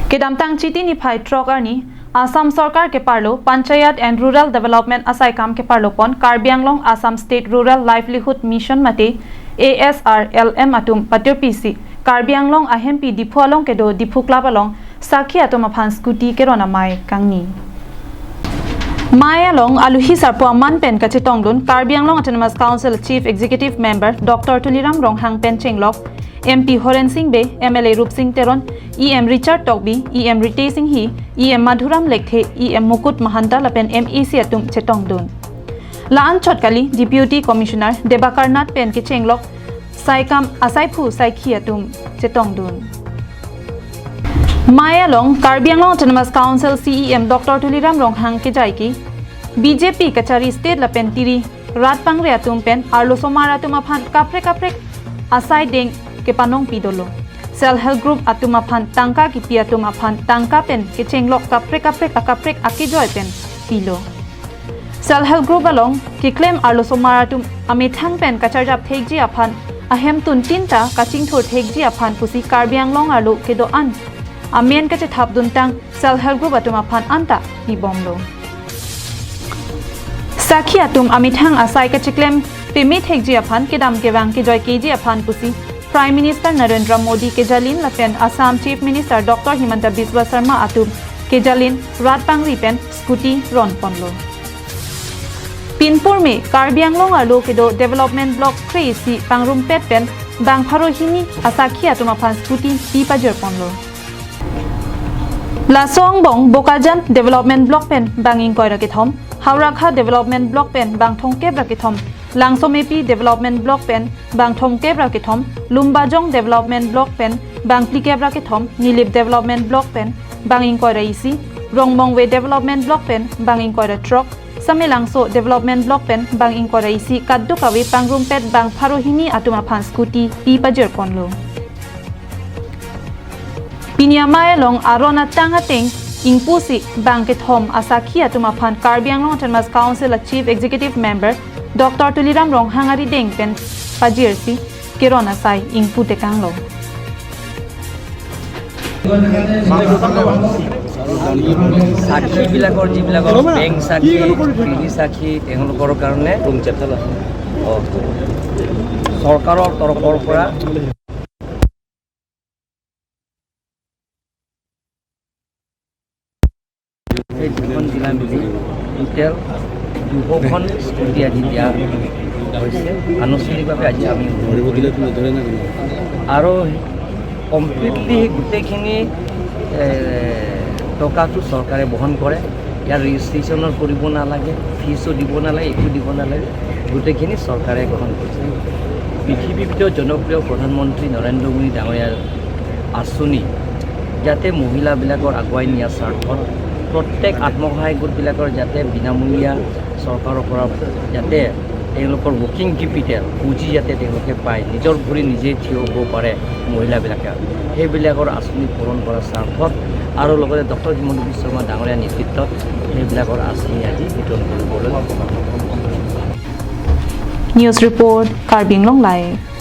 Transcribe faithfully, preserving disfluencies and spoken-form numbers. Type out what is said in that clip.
Kedamtang Chiti niphai throk arni Assam Sorkar keparlo Panchayat and Rural Development asaikam keparlopon Karbi Anglong Assam State Rural Livelihood Mission mate A S R L M atum patirpisi Karbi Anglong ahempi Diphu along kedo Diphu Club along sakhi atum aphan scooty keron amei kangni. Mei along aluhi sarpo aman pen kachetongdun Karbi Anglong Autonomous Council Chief Executive Member Doctor Tuliram Ronghang pen chenglok M P Horen Sing Bey, M L A Rupsing Teron, E M Richard Tokbi, E M Ritesh Enghi, E M Madhuram Lekthe, E M Mukut Mahanta lapen M A C atum chetongdun. La-anchot kali Deputy Commissioner Debakar Nath pen kechenglok saikam asaiphu saikhi atum chetongdun. Mei along Karbi Anglong Autonomous Council C E M Doctor Tuliram Ronghang kejaiki B J P kachari state lapen tiri rat pangre atum pen arlosomar atum aphan kaprek kaprek asai deng kepanong pidolo. Self Help Group atum aphan tangka kipi atum aphan tangka pen kechenglok kaprek kaprek akaprek akejoi pen pilo. Self Help Group along keklem arlosomar atum amethang pen kacharjap thekji aphan, ahem tuntin ta kachingthur thekji aphan pusi Karbi Anglong arlo kedo-an amen kachethapduntang Self Help Group atum aphan anta pibomlo. Sakhi atum amethang asai kachiklem peme thekji aphan kedam kevang kejoi keji aphan pusi Prime Minister Narendra Modi kejalin lapen Assam Chief Minister Doctor Himanta Biswa Sarma atum kejalin rat pangri pen scooty ronponlo. Pinpur me Karbi Anglong arlo kedo development block kre-isi pangrumpet pen bang pharo hini asakhi atum aphan scooty pi pajirponlo. Laso angbong Bokajan Development Block pen bang ingkoi ra kethom, Howraghat Development Block pen bang thomkep ra kethom, Langsomepi Development Block pen bang thomkep ra kethom, Lumbajong Development Block pen bang phlikep ra kethom, Nilip Development Block pen bang ingkoi ra isi, Rongmongve Development Block pen bang ingkoi ra throk, Samelangso Development Block pen bang ingkoi ra isi kadokave pangrumpet bang pharo hini atum aphan scooty pi pajirponlo. Pini amei along aron atang ateng ingpusi bang kethom asakhi atum aphan Karbi Anglong Autonomous Council a Chief Executive Member Doctor Tuliram Ronghang arideng pen pajirsi keron asai ingpu tekanglo. সাক্ষীবিলাকৰ যিবিলাকৰ বেংক সাক্ষী, পিতৃ সাক্ষী, তেওঁলোকৰ কাৰণে অ, চৰকাৰৰ তৰফৰ পৰা এই দুখন জিলা মিলি টোটেল দুশখন স্কুটি আজি দিয়া হৈছে। আনুষ্ঠানিকভাৱে আজি আমি আৰু কমপ্লিটলি গোটেইখিনি এ, টকাটো চৰকাৰে বহন কৰে। ইয়াৰ ৰেজিষ্ট্ৰেশ্যনৰ কৰিব নালাগে, ফিজো দিব নালাগে, একো দিব নালাগে, গোটেইখিনি চৰকাৰে গ্ৰহণ কৰিছে। পৃথিৱীৰ ভিতৰত জনপ্ৰিয় প্ৰধানমন্ত্ৰী নৰেন্দ্ৰ মোদী ডাঙৰীয়াৰ আঁচনি যাতে মহিলাবিলাকৰ আগুৱাই নিয়াৰ স্বাৰ্থত প্ৰত্যেক আত্মসহায়ক গোটবিলাকৰ যাতে বিনামূলীয়া চৰকাৰৰ পৰা যাতে তেওঁলোকৰ ৱৰ্কিং কেপিটেল, পুঁজি যাতে তেওঁলোকে পায়, নিজৰ ভৰি নিজে থিয় হ'ব পাৰে মহিলাবিলাকে, সেইবিলাকৰ আঁচনি পূৰণ কৰাৰ স্বাৰ্থত আৰু লগতে ডক্টৰ হিমন্ত বিশ্ব শৰ্মা ডাঙৰীয়া নেতৃত্বত সেইবিলাকৰ আঁচনি আজি বিতৰণ কৰিবলৈ News report, Karbi Anglong Live.